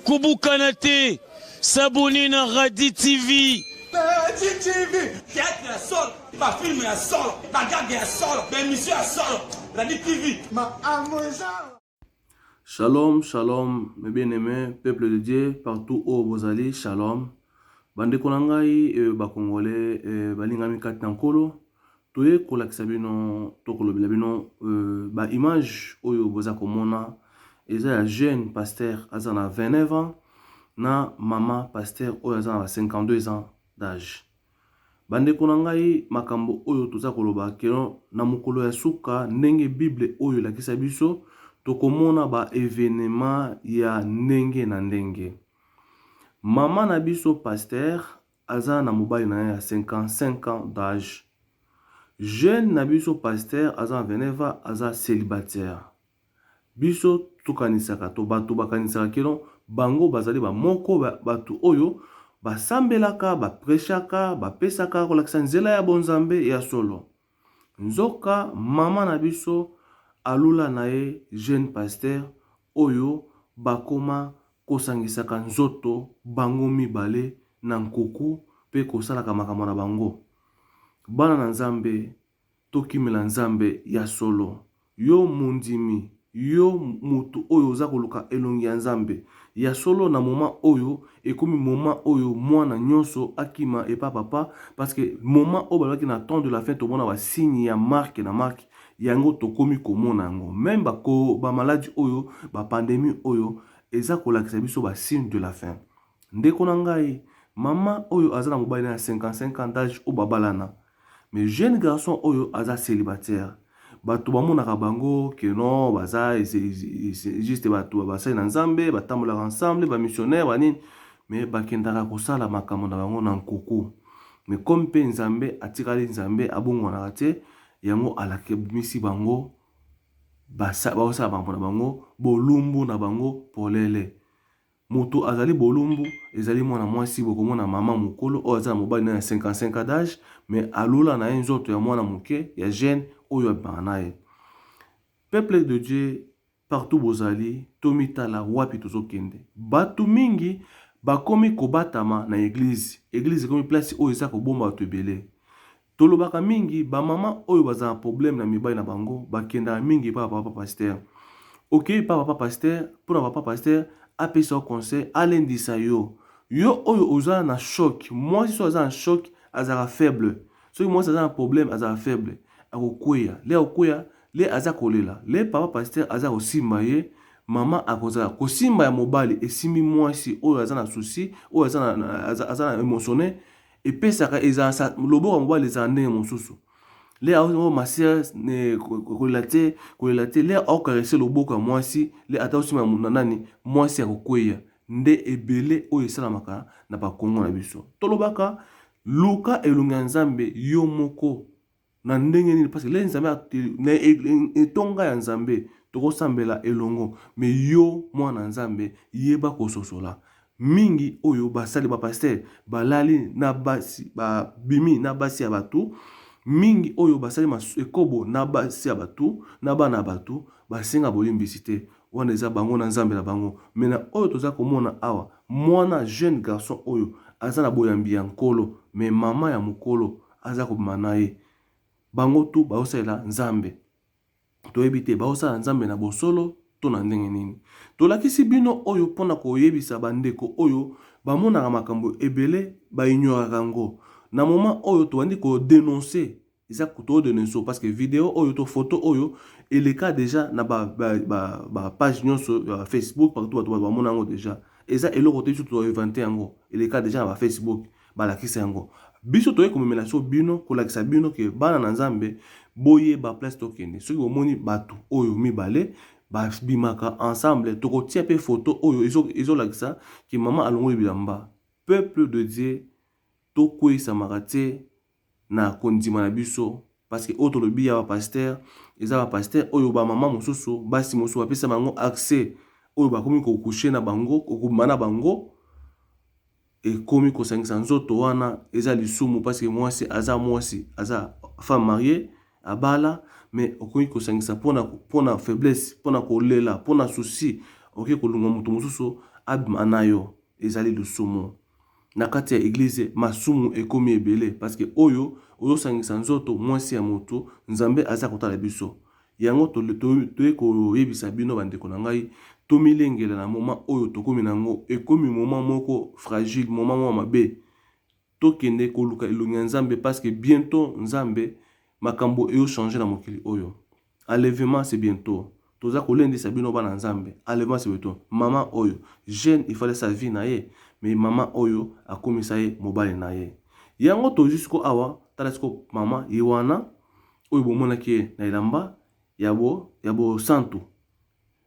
Kobukana te, s'abonner na Radi TV. Radi TV, théâtre ya solo, ba film ya solo, ba gag ya solo, ba émission ya solo. Radi TV, makambo eza. Shalom, shalom, mes bien-aimés, peuple de Dieu, partout où bozali, shalom. Bandeko na ngai, ba Congolais, balingami kati na Nkolo, toye kolakisa bino, to kolobela bino ba image oyo boza komona, eza ya jeune pasteur aza na 29 ans, na mama pasteur oyo aza na 52 ans d'âge. Bandeko na ngai, makambo oyo toza koloba keno na mokolo ya suka, ndenge Bible oyo elakisa biso, tokomona ba evenement ya ndenge na ndenge. Mama na biso pasteur aza na mobali na ye ya 55 ans d'âge. Jeune na biso pasteur aza na 29 ans, aza célibataire. Biso tokanisaka to bato bakanisaka keno bango bazali ba moko bato oyo basambelaka, baprechaka, bapesaka kolakisa nzela ya bonzambe ya solo. Nzoka mama na biso alula na ye jeune pasteur oyo bakoma kosangisaka nzoto bango mibale na nkuku pe kosalaka makambo na bango. Bana na Nzambe, tokimela Nzambe ya solo. Yo mondimi, yo mutu oyo oza koluka elongi ya Nzambe ya solo na moment oyo, ekomi moment oyo mwana nyonso akima epa papa, parce que moment oyo balobaki na temps de la fin tomona ba signe ya marque na marque, yango tokomi komona yango. Meme ba ko, ba maladi oyo, ba pandemie oyo eza kolakisa biso ba signe de la fin. Ndeko na ngai, mama oyo aza na mobali na ya 55 ans d'âge oyo babalana, mais jeune garçon oyo aza célibataire. Bato bamonaka bango que non, baza juste bato basali na Nzambe, batambolaka ensemble, ba missionnaire, ba nini, mais bakendaka kosala makambo na bango na nkuku. Mais comme pe Nzambe atikali Nzambe, abongwanaka te, yango alakisi bango basala makambo na bango, bolumbu na bango polele. Moto azali bolumbu ezali mwana mwasi, bokomona mama mokolo oyo aza na mobali na ye ya 55 ans d'âge, mais alula na ye nzoto ya mwana moke ya jeune oyo abimaka na ye. Peuple de Dieu, partout bozali, tomitala wapi tozokende. Bato mingi bakomi kobatama na eglise. Eglise ekomi place oyo eza kobomba bato ebele. Tolobaka mingi ba mama oyo bazala na problème na mibali na bango bakendaka mingi epai ya papa pasteur. Okei epai ya papa pasteur mpona papa pasteur apesa yo conseil, alendisa yo. Yo oyo oza na choc, mwasi soki aza na choc azalaka faible. Soki mwasi aza na problème azalaka faible, akokweya. Le akokweya, le aza kolela. Le papa pasteur aza kosimba ye, mama akozala kosimba ya mobali esimbi mwasi oyo aza na souci, oyo aza na émotionné. Epesaka ezala sa loboko ya mobali ezala ndenge mosusu. Le oh ma sœur kolela te, kolela te. Le ao caresser loboko ya mwasi, le ata osimba na nani, mwasi akokweya. Nde ebele oyo esalamaka na ba Congo na biso. Tolobaka luka elongi ya Nzambe yo moko. Na ndenge nini? Parce que le Nzambe na etonga ya Nzambe tokosambela elongo, mais yo mwana Nzambe yeba kososola mingi oyo basali ba pasteur balali na basi, babimi na basi ya bato mingi oyo basali ekobo na basi ya bato na bana ya bato, basenga bolimbisi te. Wana eza bango na Nzambe na bango. Mais na oyo toza komona awa, mwana jeune garçon oyo aza na boyambi ya Nkolo, mais mama ya mokolo aza kobima na ye. Bango tout bazosalela Nzambe. Toyebi te bazosala Nzambe na bosolo to na ndenge nini. Tolakisi bino oyo mpona koyebisa bandeko oyo bamonaka makambo ebele, ba ignoraka yango. Na moment oyo tobandi ko denoncer, eza to denoncer parce que video oyo to photo oyo eleka deja na ba page nyonso ya Facebook, partout bato bamona yango deja. Eza eloko te biso to inventer yango, eleka deja na ba Facebook, balakisa yango. Biso toye komemela so bino, kolakisa bino ke bana na Nzambe boyeba place tokende. Soki bomoni bato oyo mibale babimaka ensemble, tokotia pe photo oyo ezolakisa ke mama alongoli bilamba. Peuple de Dieu, tokweyisamaka te na kondima na biso, parce que oyo tolobi ya ba pasteur eza ba pasteur oyo ba mama mosusu, basi mosusu bapesa bango accès oyo bakomi kokouche na bango, kokobima na bango, ekomi kosangisa nzoto. Wana eza lisumu, parce que mwasi aza mwasi, aza femme mariée. Abala mais okoki kosangisa pona pona faiblesse, pona kolela, pona souci, okoki kolunga moto mosusu abima na yo. Ezali lisumu. Na kati ya eglise masumu ekomi ebele parce que oyo ozosangisa nzoto mwasi ya moto, Nzambe aza kotala biso. Yango toye koyebisa bino bandeko na ngai, tomilengela na moment oyo tokomi na yango, ekomi moment moko fragile, moment moko mabe. Tokende koluka elongi ya Nzambe parce que bientot Nzambe makambo ezo changer na mokili oyo. Enlèvement c'est bientot. Toza kolendisa bino bana Nzambe. Enlèvement c'est bientot. Maman oyo jeune il fallait sa vie na ye mais maman oyo akomisa ye mobali na ye. Yango tozwi siko awa tala siko maman ye wana oyo bomonaki ye na elamba ya bo ya bosantu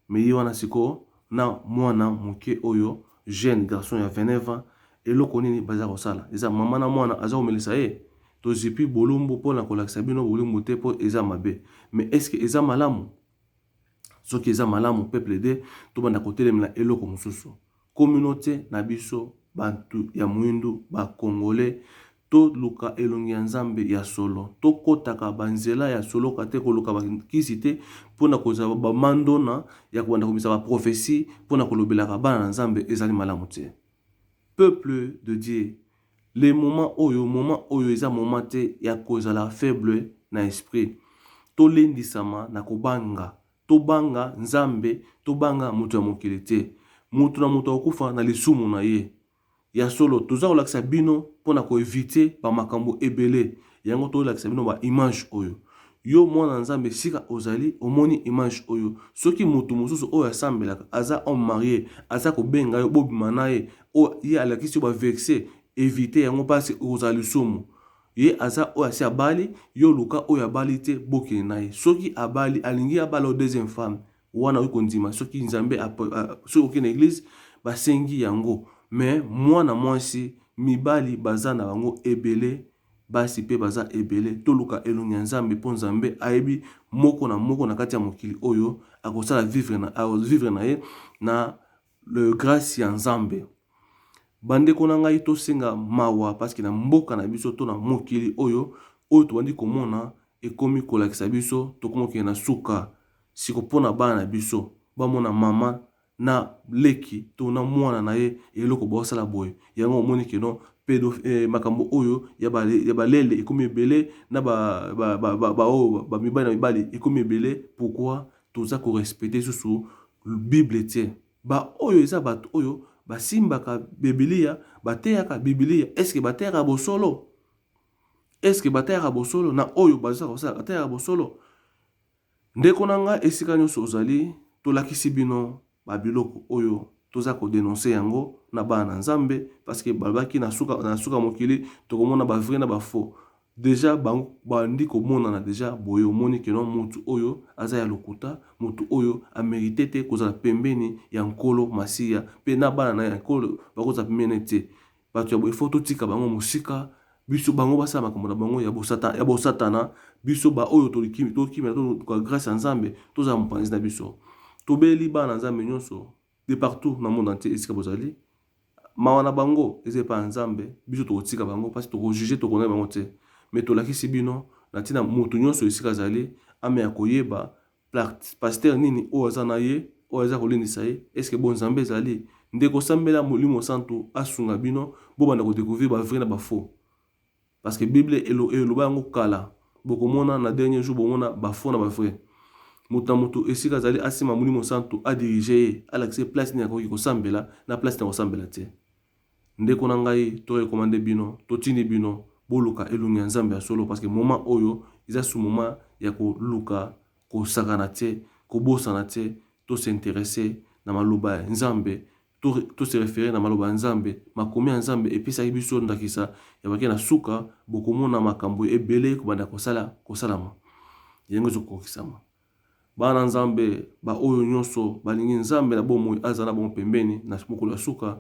Mais ye wana sikoyo na mwana muke oyo jeune garçon ya 29 ans eloko nini baza kosala eza mama na mwana aza komelisa ye tozipi bolumbu mpo na kolakisa bino bolumbu te mpo eza mabe mais est ce que eza malamu soki eza malamu peuple de tobanda kotelemela eloko mosusu communaute na biso bantu ya muindu ba congolais Toluka elongi ya Nzambe ya solo. Tokotaka ba nzela ya soloka te, koluka ba nkisi te mpo na kozala ba mandona ya kobanda kobimisa ba prophetie mpo na kolobelaka bana na Nzambe ezali malamu te. Peuple de Dieu, le moment oyo, moment oyo eza moment te ya kozala faible na esprit. Tolendisama na kobanga. Tobanga Nzambe, tobanga moto ya mokili te. Moto na moto akokufa na lisumu na ye. Ya solo toza kolakisa bino pona ko eviter ba makambo ebele yango tolakisa bino ba image oyo. Yo mwana Nzambe esika ozali omoni image oyo soki mutu mosusu oyo asambelaka aza homme marie aza kobenga yo bobima na ye oyo ye alakisi yo ba vexe eviter yango pasi okozala lisumu. Ye aza oyo asi abali yo luka oyo abali te bokende na ye soki abali alingi abala yo deuxième femme Wana okoki kondima soki Nzambe soki okei na eglise basengi yango mais mwana mwasi mibali baza na bango ebele basi pe baza ebele toluka elongi ya Nzambe po Nzambe ayebi moko na moko na kati ya mokili oyo akosala vivre na vivre na ye na le grace ya Nzambe. Bandeko na ngai tosenga mawa parce que na mboka na biso to na mokili oyo oyo tobandi komona ekomi kolakisa biso tokomi kokende na suka siko mpo na bana na biso bamona mama na leki to na mwana na ye eloko baosala boye yango omoni keno pedo eh, makambo oyo ya balele ekomi ebele na baoyo ba, ba, ba, ba, ba mibali na mibali ekomi ebele pourquoi toza korespecte susu bible te Ba oyo eza batu oyo basimbaka bibilia, bateyaka bibilia, est ce que bateyaka bosolo? Est ce que bateyaka bosolo na oyo baza kosala bateyaka bosolo? Ndeko na nga esika nyonso ozali, tolakisi bino ba biloko oyo toza ko denoncer yango na bana na Nzambe parce que balobaki na suka na suka mokili tokomona ba vrai na ba faux. Dejà bango bandi komonana dejà boye omoni que non mutu oyo aza ya lokuta mutu oyo a merite te kozala pembeni ya nkolo masiya pe na bana naye ya nkolo bakozala pembeni naye te batu ya boye faut totika bango musika biso bango basala makambo na bango ya bosatana biso ba oyo tokimela toluka grace ya nzambe tozala mopanzi na biso tobeli bana nzambe nyonso de partout na monde entier esika bozali mawa na bango eza epai ya nzambe biso tokotika bango mpasi tokojuge tokondane bango te me tolakisi bino na ntina moto nyonso esika azali ame ya koyeba pasteur nini oyo aza na ye oyo aza kolendisa ye eske bo nzambe ezali nde kosambela molimo santu asunga bino bobanda kodecouvrir ba vrai na ba faux Parce que bible eloba yango kala bokomona na dernier jour bomona ba faux na ba vrai. Moto na moto esika azali asima Molimo Santu a diriger ye alakisa ye place nini akoki kosambela na place nini akosambela te. Ndeko na ngai to recommander bino totindi bino boluka elongi ya Nzambe ya solo parce que moment oyo eza su moment ya koluka kosakana te kobosana te to s'interesser na maloba ya Nzambe To se referer na maloba ya Nzambe. Makomi ya Nzambe epesaki biso ndakisa ya bake na suka, bokomona makambo ebele ekobanda kosala kosalama. Yango ezokokisama. Bana na Nzambe, baoyo nyonso balingi Nzambe na bomoi azala na bango pembeni na mokolo ya suka,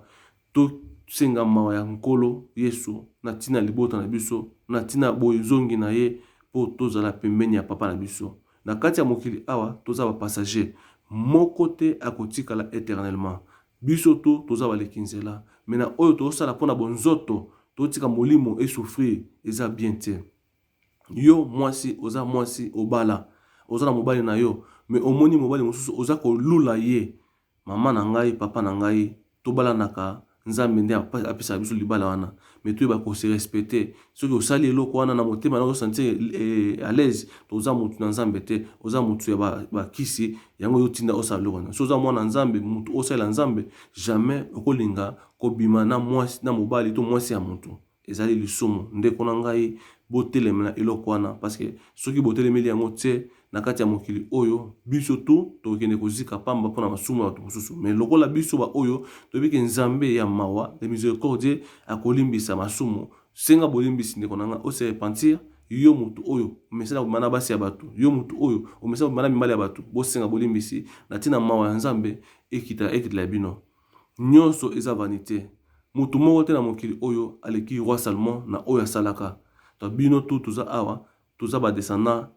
tosenga mawa ya Nkolo Yesu na ntina ya libota na biso, na ntina ya bozongi na ye, mpo tozala pembeni ya Papa na biso. Na kati ya mokili awa toza ba passager moko te akotikala eternellement biso tout toza baleki nzela mais na oyo tozosala pona bonzoto totika molimo e souffrir eza bien te. Yo mwasi oza mwasi obala, oza na mobali na yo mais omoni mobali mosusu oza kolula ye. Mama na ngai, papa na ngai, tobalanaka Nzambe nde apesaka biso libala wana mais toyeba ko se respecter. Soki osali eloko wana na motema na ozo sentir eh, à l'aise, toza mutu na Nzambe te, oza mutu ya ba kisi, yango ezo tinda osala eloko wana. Soki oza mwana Nzambe, mutu osalela Nzambe, jamais okolinga kobima na mwasi na mobali to mwasi ya mutu. Ezali lisumu ndeko na ngai, botelemela eloko wana parce que soki botelemeli yango tse na kati ya mokili oyo biso tout tokokende kozika pamba pona masumu ya bato mosusu. Mais lokola biso ba oyo toyebi ke Nzambe ya mawa, le misericordieux, akolimbisa masumu, senga bolimbisi ndeko na ngai, o se repentir yo mutu oyo omesana kobima na basi ya bato, yo mutu oyo omesana kobima na mibali ya bato, bosenga bolimbisi na tina mawa ya Nzambe ekita ekitela bino. Nionso eza vanite. Mutu moko te na mokili oyo aleki roi Salomon na oyo asalaka. Donc bino tout toza awa toza ba descendants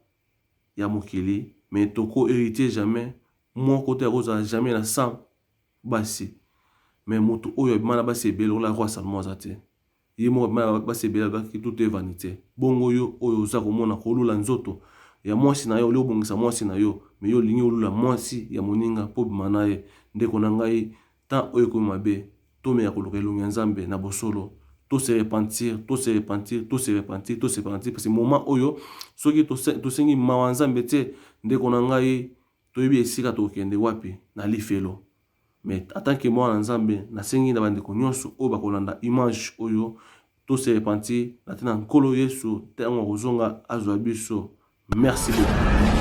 ya mokili mais toko heritier jamais moko te akozala jamais na 100 basi mais mutu oyo abima na basi ebele lokola roi Salomon aza te. Ye moko abima na basi ebele alobaki tout est vanite. Bongo yo oyo oza komona kolula nzoto ya mwasi na yo olie obongisa mwasi na yo mais yo olingi olula mwasi ya moninga po obima na ye ndeko na ngai temps oyo ekomi mabe tomeka koluka elongi ya Nzambe na bosolo to se repentir to se repentir to se repentir to se repentir parce que moment oyo soki tosengi mawa Nzambe te ndeko na ngai toyebi esika tokokende wapi na lifelo. Mais en tant que mwana Nzambe, nasengi na bandeko nyonso oyo bakolanda image oyo, to se repentir na tina Nkolo Yesu tango akozonga azwa biso. Merci beaucoup.